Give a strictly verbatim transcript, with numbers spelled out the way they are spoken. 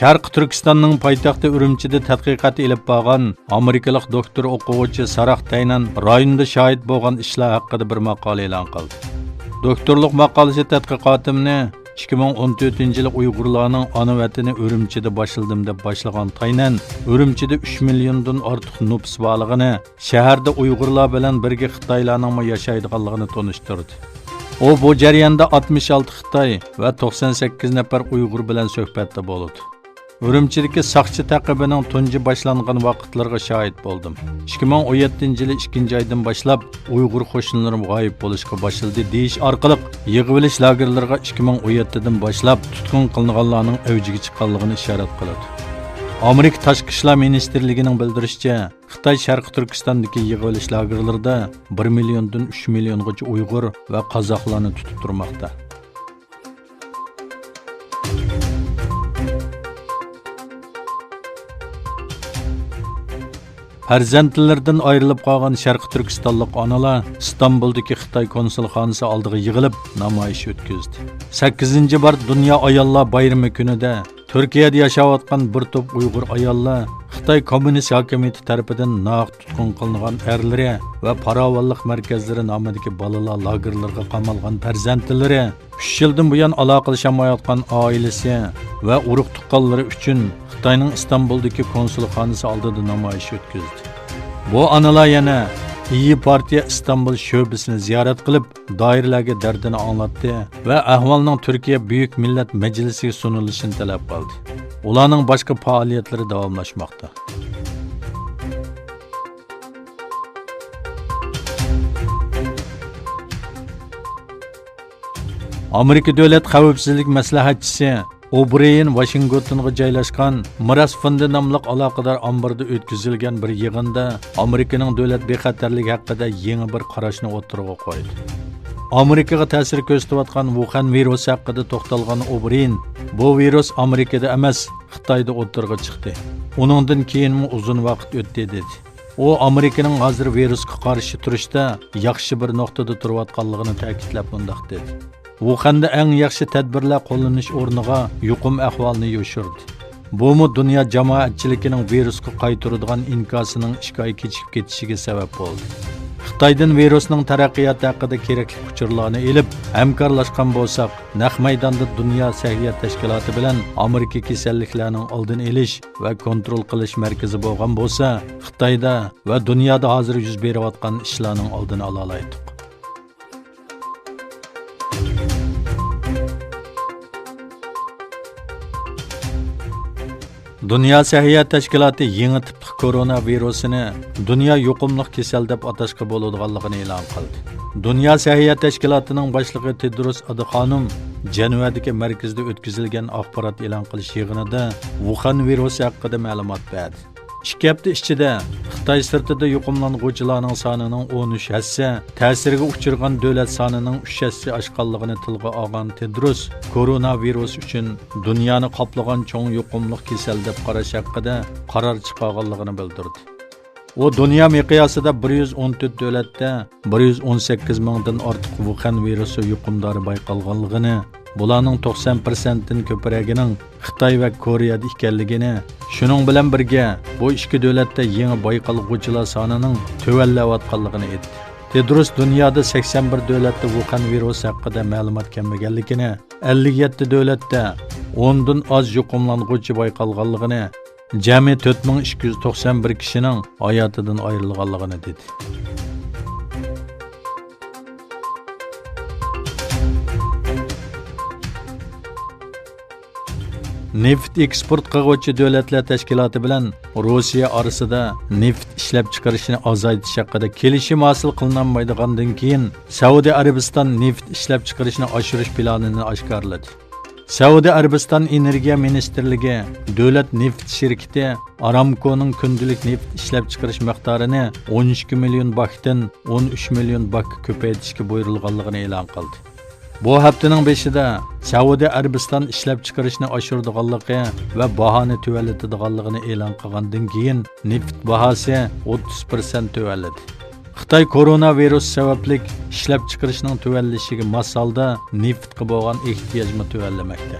شەرقىي تۈركىستاننىڭ پايتەختى ئۈرۈمچىدە تەتقىقات ئېلىپ بارغان ئامېرىكىلىق دوكتور ئوقۇغۇچى ساراھ تەينەن رايوندا شاھىت بولغان ئىشلار ھەققىدە بىر ماقالە ئېلان قىلدى. دوكتورلۇق ماقالىسى تەتقىقاتىمنى ئىككى مىڭ ئون تۆتىنچى يىلى ئۇيغۇرلارنىڭ ئانا ۋەتىنى ئۈرۈمچىدە باشلىدىم دەپ باشلىغان تەينەن، ئۈرۈمچىدە ئۈچ مىليوندىن ئارتۇق نوپۇس بارلىقىنى، شەھەردە ئۇيغۇرلار بىلەن بىرگە خىتايلارنىڭمۇ ياشايدىغانلىقىنى تونۇشتۇردى. ئۇ بۇ جەرياندا ئاتمىش ئالتە خىتاي ۋە توقسان سەككىز نەپەر ئۇيغۇر بىلەن سۆھبەتتە بولىدۇ. ئۈرۈمچىدىكى ساقچى تەقىبىنىڭ تۇنجى باشلانغان ۋاقىتلىرىغا شاھىت بولدۇم. ئىككى مىڭ ئون يەتتىنچى يىلى ئىككىنچى ئايدىن باشلاپ ئۇيغۇر قوشۇنلىرىم غايىب بولۇشقا باشلىدى دېيىش ئارقىلىق يىغىۋېلىش لاگېرلىرىغا ئىككى مىڭ ئون يەتتىدىن باشلاپ تۇتقۇن قىلىنغانلارنىڭ ئەۋجىگە چىققانلىقىنى ئىشارەت قىلىدۇ. ئامېرىكا تاشقى ئىشلار مىنىستىرلىكىنىڭ بىلدۈرۈشىچە، خىتاي شەرقىي تۈركىستاندىكى يىغىۋېلىش لاگېرلىرىدا بىر مىليوندىن ئۈچ مىليونغىچە ئۇيغۇر ۋە قازاقلارنى تۇتۇپ تۇرماقتا. پەرزەنتلىرىدىن ئايرىلىپ قالغان شەرقىي تۈركىستانلىق ئانىلار ئىستانبۇلدىكى خىتاي كونسۇلخانىسى ئالدىغا يىغىلىپ نامايىش ئۆتكۈزدى. سەككىزىنچى بار دۇنيا ئاياللار بايرىمى كۈنىدە تۈركىيەدە ياشاۋاتقان بىر توپ ئۇيغۇر ئاياللار خىتاي كوممۇنىست ھاكىمىيىتى تەرىپىدىن ناھەق تۇتقۇن قىلىنغان ئەرلىرى ۋە پاراۋانلىق مەركەزلىرى نامىدىكى بالىلار لاگېرلىرىغا قامالغان پەرزەنتلىرى، ئۈچ يىلدىن بۇيان ئالاقىلىشالمايۋاتقان ئائىلىسى ۋە ئۇرۇق-تۇغقانلىرى ئۈچۈن خىتاينىڭ ئىستانبۇلدىكى كونسۇلخانىسى ئالدىدا نامايىش ئۆتكۈزدى. بۇ ئانىلار يەنە ئىيى پارتىيە ئىستانبۇل شۆبىسىنى زىيارەت قىلىپ، دائىرىلەرگە دەردىنى ئاڭلاتتى ۋە ئەھۋالنىڭ تۈركىيە بۈيۈك مىللەت مەجلىسىگە سۇنۇلۇشىنى تەلەپ قىلدى. ئۇلارنىڭ باشقا پائالىيەتلىرى داۋاملاشماقتا. ئامېرىكا دۆلەت خەۋپسىزلىك مەسلىھەتچىسى ئوبرېيېن ۋاشىنگتونغا جايلاشقان مىراس فوندى ناملىق ئالاقىدار ئامبىرىدا ئۆتكۈزۈلگەن بىر يىغىندا ئامېرىكىنىڭ دۆلەت بىخەتەرلىكى ھەققىدە يېڭى بىر قاراشنى ئوتتۇرىغا قويدى. ئامېرىكىغا تەسىر كۆرسىتىۋاتقان ۋۇخەن ۋىرۇسى ھەققىدە توختالغان ئوبرېيېن، بۇ ۋىرۇس ئامېرىكىدا ئەمەس، خىتايدا ئوتتۇرىغا چىقتى. ئۇنىڭدىن كېيىنمۇ ئۇزۇن ۋاقىت ئۆتتى، دېدى. ئۇ ئامېرىكىنىڭ ھازىر ۋىرۇسقا قارشى تۇرۇشتا ياخشى بىر نۇقتىدا تۇرۇۋاتقانلىقىنى تەكىتلەپ مۇنداق دېدى: ۋۇخەندە ئەڭ ياخشى تەدبىرلەر قوللىنىش ئورنىغا يۇقۇم ئەھۋالىنى يوشۇردى. بۇمۇ دۇنيا جامائەتچىلىكىنىڭ ۋىرۇسقا قايتۇرىدىغان ئىنكاسىنىڭ ئىككى ئاي كېچىكىپ كېتىشىگە سەۋەب بولدى. خىتايدىن ۋىرۇسنىڭ تەرەققىياتى ھەققىدە كېرەكلىك ئۇچۇرلارنى ئېلىپ، ھەمكارلاشقان بولساق، نەق مەيداندا دۇنيا سەھىيە تەشكىلاتى بىلەن ئامېرىكا كېسەللىكلەرنىڭ ئالدىنى ئېلىش ۋە كونترول قىلىش مەركىزى بولغان بولسا، خىتايدا ۋە دۇنيادا ھازىر يۈز بېرىۋاتقان ئىشلارنىڭ ئالدىنى ئالالايتتۇق. دۇنيا سەھىيە تەشكىلاتى يېڭى تىپلىق كورونا ۋىرۇسىنى دۇنيا يۇقۇملۇق كېسەل دەپ ئاتاشقا بولىدىغانلىقىنى ئېلان قىلدى. دۇنيا سەھىيە تەشكىلاتىنىڭ باشلىقى تېدروس ئادخانوم جەنۋەدىكى مەركىزىدە ئۆتكۈزۈلگەن ئاخبارات ئېلان قىلىش يىغىنىدا ۋۇخەن ۋىرۇسى ھەققىدە مەلۇمات بەردى. ئىككى ھەپتە ئىچىدە خىتاي سىرتىدا يۇقۇملانغۇچىلارنىڭ سانىنىڭ ئون ئۈچ ھەسسە، تەسىرگە ئۇچرىغان دۆلەت سانىنىڭ ئۈچ ھەسسە ئاشقانلىقىنى تىلغا ئالغان تېدروس، كورونا ۋىرۇسى ئۈچۈن دۇنيانى قاپلىغان چوڭ يۇقۇملۇق كېسەل دەپ قاراش ھەققىدە قارار چىقارغانلىقىنى بىلدۈردى. ئۇ دۇنيا مىقياسىدا بىر يۈز ئون تۆت دۆلەتتە بىر يۈز ئون سەككىز مىڭدىن ئارتۇق ۋۇخەن ۋىرۇسى يۇقۇمدارى بايقالغانلىقىنى، بۇلارنىڭ توقسان پىرسەنتتىن كۆپرەكىنىڭ خىتاي ۋە كورېيەدە ئىكەنلىكىنى، شۇنىڭ بىلەن بىرگە، بۇ ئىككى دۆلەتتە يېڭى بايقالغۇچىلار سانىنىڭ تۆۋەنلەۋاتقانلىقىنى ئېيتتى. تېدروس دۇنيادا سەكسەن بىر دۆلەتتە ۋۇخەن ۋىرۇسى ھەققىدە مەلۇمات كەلمىگەنلىكىنى، ئەللىك يەتتە دۆلەتتە ئوندىن ئاز يۇقۇملانغۇچى بايقالغانلىقىنى، جەمئىي تۆت مىڭ ئىككى يۈز توقسان بىر كىشىنىڭ ھاياتىدىن ئايرىلغانلىقىنى دېدى. نېفىت ئېكسپورت قىلغۇچى دۆلەتلەر تەشكىلاتى بىلەن روسىيە ئارىسىدا نېفىت ئىشلەپچىقىرىشنى ئازايتىش ھەققىدە كېلىشىم ھاسىل قىلىنالمايدىغاندىن كېيىن، سەئۇدى ئەرەبىستان نېفىت ئىشلەپچىقىرىشنى ئاشۇرۇش پىلانىنى ئاشكارىلىدى. سەئۇدى ئەرەبىستان ئېنېرگىيە مىنىستىرلىكى دۆلەت نېفىت شىركىتى ئارامكونىڭ كۈندىلىك نېفىت ئىشلەپچىقىرىش مىقدارىنى ئون ئىككى مىليون باكتىن ئون ئۈچ مىليون باكقا كۆپەيتىشكە بۇيرۇلغانلىقىنى ئېلان قىلدى. بۇ ھەپتىنىڭ بېشىدا سەئۇدى ئەرەبىستان ئىشلەپچىقىرىشنى ئاشۇرىدىغانلىقى ۋە باھانى تۆۋەنلىتىدىغانلىقىنى ئېلان قىلغاندىن كېيىن، نېفىت باھاسى ئوتتۇز پىرسەنت تۆۋەنلىدى. خىتاي كورونا ۋىرۇسى سەۋەبلىك ئىشلەپچىقىرىشنىڭ تۆۋەنلىشىگە ماس ھالدا نېفىتقا بولغان ئېھتىياجمۇ تۆۋەنلىمەكتە.